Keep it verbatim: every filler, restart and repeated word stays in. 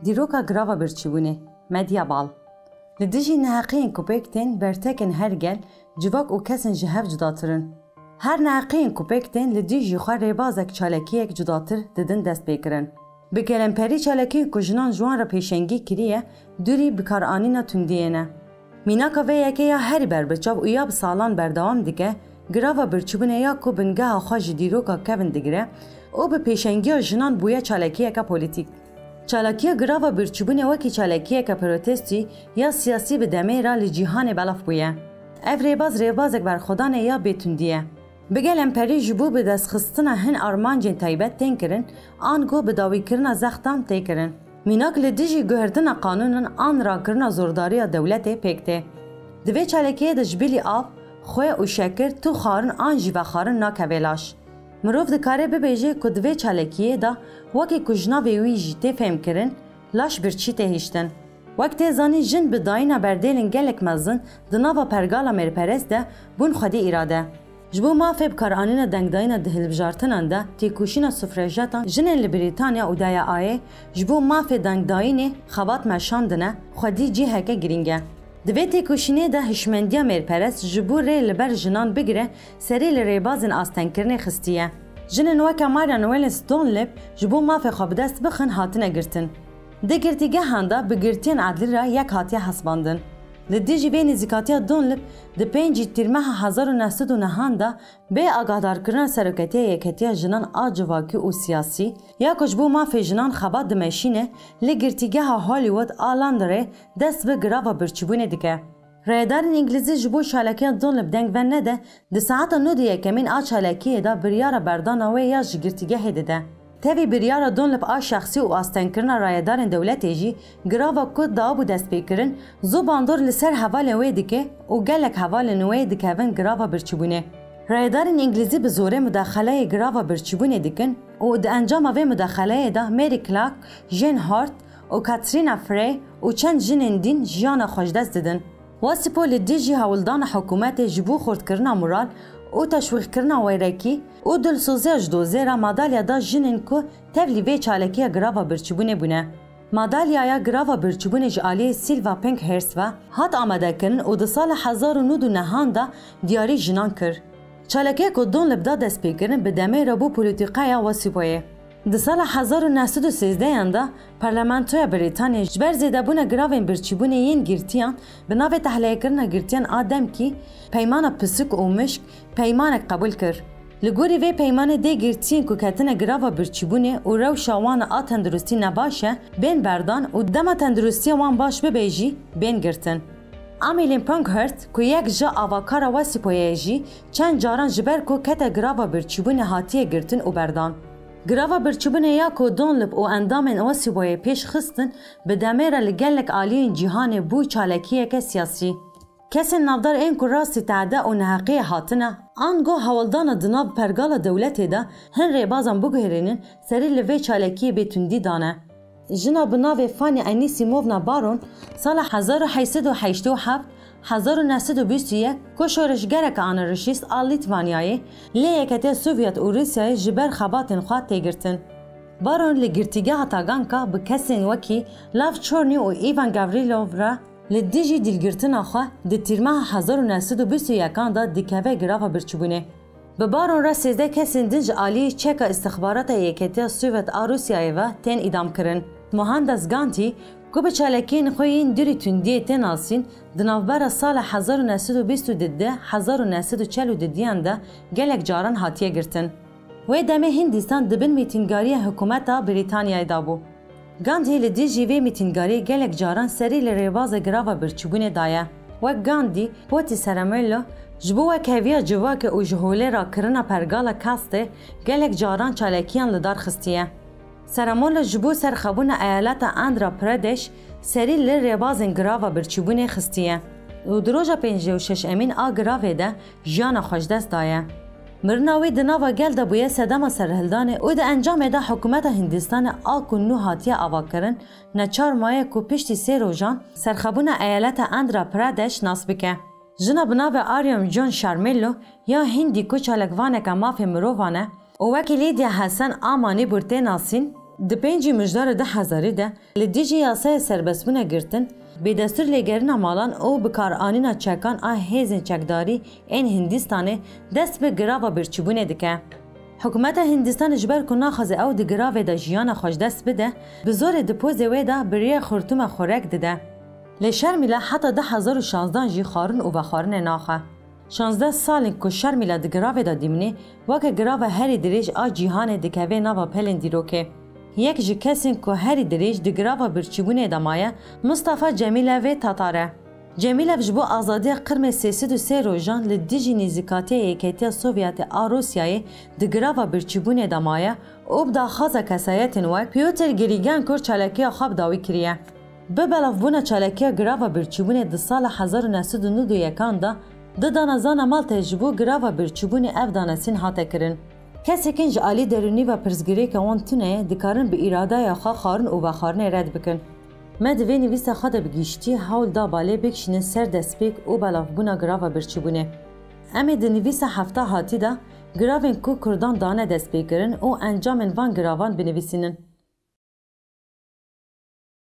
Dîroka girava birçîbûnê, Medya Bal. Li dijî neheqiyên ku pêk tên, bertekên her gel, civak û kesên ji hev cudatir in. Her neheqiyên ku pêk tên, li dijî xwe rêbazek çalakiyek cudatir didin destpêkirin. Bi gelemperî çalakiyên ku jinan ji wan re pêşengî kiriye, dûrî bikaranîna tundiyê ne. Mînaka vê yekê ya herî berbiçav û ya bi salan berdewam dike, girava birçîbûnê ya ku bingeha xwe ji dîroka kevin digire û bi pêşengiya jinan bûye çalakiyeke polîtîk. Çalakiya girava birçîbûnê wekî çalakiyeke protestî ya siyasî bi demê re li cîhanê belav bûye. Ev rêbaz rêbazek berxwedanê ya bêtundî ye. Bi gelemperî ji bo bi destxistina hin armancên taybet tên kirin, ango bi dawîkirina zextan tê kirin. Mînak li dijî guhertina qanûnan an rakirina zordariya dewletê pêk tê. Di vê çalakiyê de ji bilî av, xwe û şekir tu xwarin an jî vexwarin nakeve laş. Mirov dikare bibêje ku di vê çalakiyê de wekî ku ji navê wî jî tê fêhmkirin, laş birçî tê hiştin. Wek tê zanîn, jin bi dayîna berdêlên gelek mezin di nava pergala mêrperest de bûn xwedî îrade. Ji bo mafê bikaranîna dengdayîna di hilbijartinan de têkoşîna sufrajetan jinên li Brîtanya û D Y A'yê ji bo mafê dengdayînê xebat meşandine, xwedî ciheke girîng e. Di vê têkoşînê de hişmendiya mêrperest ji bo rê li ber jinan bigire serî li rêbazên astengkirinê xistiye. Jinên weke Marian Welles Dunlop ji bo mafê xwe bi dest bixin hatine girtin. Di girtîgehan de bi girtiyên edlî re yek hatiye hesibandin. Li dijî vê nêzîkatiya Dunlop di pêncî Tîrmeha hezar û neh sed û nehan de bê agahdarkirina Seroketiya Yeketiya Jinan a Civakî û Siyasî ya ku ji bo mafê jinan xebat dimeşîne, li girtîgeha Hollywood a Londonê dest bi girava birçîbûnê dike. Rayedarên Îngilîzî ji bo çalakiya Dunlop deng venede, di saeta nod û yekemîn a çalakiyê de biryara berdana wê ya ji girtîgehê dide. Tevî biryara Dunlop a şexsî û astengkirina rayedarên dewletê jî girava ku dabû destpêkirin, zû bandor li ser hevalên wê dike û gelek hevalên wê dikevin girava birçîbûnê. Rayedarên Îngilîzî bi zorê mudaxeleyê girava birçîbûnê dikin û di encama vê mudaxeleyê de Mary Clark, Jane Hart û Katrina Frey û çend jinên din jiyana xwe ji dest didin. Wasipo li dijî hewldana hikûmetê ji bo xurtkirina moral û teşwîqkirina wêrekî û dilsoziya ji dozê re madalya da jinên ku tevlî vê çalakiya girava birçîbûnê bûne. Madalyaya girava birçîbûnê ji aliyê Sylva Pankhurst ve hat amadekirin û di sala hezar û nod û nehan de diyarî jinan kir. Çalakiya ku Dunlop da destpêkirin bi demê re bû polîtîkaya Wasipoyê. Di sala hezar û neh sed û sêzdehan de Parlamentoya Brîtanyê ji ber zêdebûna giravên birçîbûnê yên girtiyan bi navê tehleyekirina girtiyan a demkî, peymana pisik û mişk, peymanek qebûl kir. Li gorî vê peymanê dê girtiyên ku ketine girava birçîbûnê û rewşa wan a tenduristî nebaş e, bên berdan û dema tenduristiya wan baş bibe jî bên girtin. Amelîn Pankhurst ku yek ji avakara Wasipoyê ye jî çend caran ji ber ku kete girava birçîbûnê hatiye girtin û berdan. Girava birçîbûnê ya ku Dunlop û endamên Wasipoyê pêş xistin, bi demê re li gelek aliyên cîhanê bû çalakiyeke siyasî. Kesên navdar ên ku rastî tehde û neheqiyê hatine, ango hewldana di nav pergala dewletê de hin rêbazan biguherînin, serî li vê çalakiyê bêtundî dane. Jina bi navê Fanny Anisimovna Baron sala hezar û heyt sed û heştê û heft, hezar û neh sed û bîst û yek ku şoreşgereke anarşîst a Lîtvanyayê lê Yeketiya Sovyet û Rûsyayê ji ber xebatên xwe tê girtin. Baron li girtîgeha Taganka bi kesên wekî Love Chorny û Ivan Gavrilov re li dijî dîlgirtina xwe di tîrmeha hezar û neh sed û bîst û yekan de dikeve girava birçîbûnê. Bi Baron re sêzdeh kesên din ji aliyê çeka îstixbarata Yeketiya Sovyet a Rûsyayê ve tên îdamkirin. Mohandas Gandhi, ku bi çalakiyên xwe yên dûrî tundiyê tê nasîn, di navbera sala hezar û neh sed û bîst û du hezar û neh sed û çel û duyan de gelek caran hatiye girtin. Wê demê Hindistan di bin mîtîngariya hikûmeta Brîtanyayê de bû. Gandhi li dijî vê mîtîngariyê gelek caran serî li rêbaza girava birçîbûnê daye. Wek Gandhi, Potî Seramello ji bo wekheviya civakê û ji holê rakirina pergala kastê gelek caran çalakiyan li dar xistiye. Seramello ji bo serxwebûna eyaleta Andhra Pradesh serî li rêbazên girava birçîbûnê xistiye û di roja pêncî û şeşemîn a giravê de jiyana xwe ji dest daye. Mirina wî di nava gel de bûye sedema serhildanê û di encamê de hikûmeta Hindistanê a ku nû hatiye avakirin, neçar maye ku piştî sê rojan serxwebûna eyaleta Andhra Pradesh nas bike. Jina bi navê Aryam John Sharmillo ya Hindî ku çalakvaneke mafê mirovan e û wekî Lydia Hasan a Manipur tê nasîn, Di pêncî Mijdarê du hezarî de li dijî yasaya serbestbûna girtin, bêdestûr lêgerîna malan û bikaranîna çekan a hêzên çekdarî ên Hindistanê dest bi girava birçîbûnê dike. Hikûmeta Hindistanê ji ber ku naxwaze ew di giravê de jiyana xwe ji dest bide, bi zorê di pozê wê de bi rêya xurtûma xurek dide. Lê Şermîla heta du hezar û şazdan jî xwarin û vexwarinê naxe. Şazdeh sal in ku Şermîla di giravê de dimîne, weke girava herî dirêj a cîhanê dikeve nava pelên dîrokê. Yek ji kesên ku herî dirêj di girava birçîbûnê de maye, Mustafa Cemîlevê Tatar e. Cemîlev ji bo azadiya qirmê sê sed û sê rojan li dijî nêzîkatiya Yekêtiya Sovyetê a Rûsyayê di girava birçîbûnê de maye û bi daxwaza kesayetên wek Pyotr Grigorenko çalakiya xwe bi dawî kiriye. Bi belavbûna çalakiya girava birçîbûnê di sala hezar û neh sed û nod û yekan de du dana zana Maltayê ji bo girava birçîbûnê ev dane sîn hate kirin. Kesekên ji alî derûnî ve pirsgirêka wan tune ye, dikarin bi îradaya xwe xwarin û vexwarinê red bikin. Me di vê nivîsa xwe de bi giştî hewl da balê bikişînin ser destpêk û belavbûna girava birçîbûnê. Em ê di nivîsa hefta hatî de giravên ku Kurdan dane destpêkirin û encamên van giravan binivîsînin.